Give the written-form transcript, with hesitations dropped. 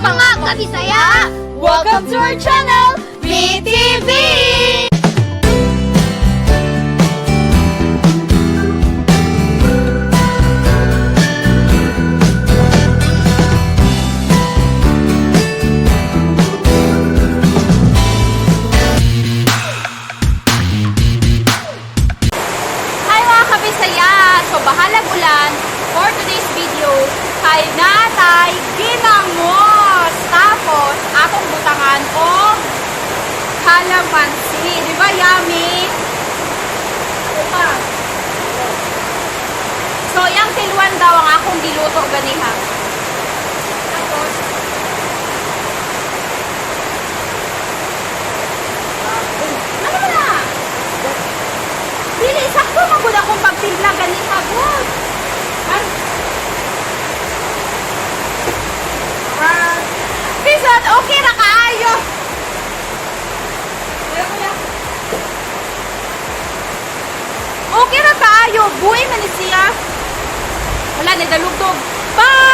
Mga kabisaya! Welcome to our channel, BTV! Hi mga kabisaya! So bahalag ulan for today's video kay natay ginamos. Tapos atong butangan og kalamansi. Di ba yummy? Ano pa? So yang tilwan daw ang akong giluto ganiha. Tapos ano ba na? Dili, sakto man gud akong pagtimpla ganiha gud. Ay. Bisan, okay ra kaayo. Kuya, kuya. Okay ra kaayo, buhi man ni siya. Wala ni dalugdog. Bye!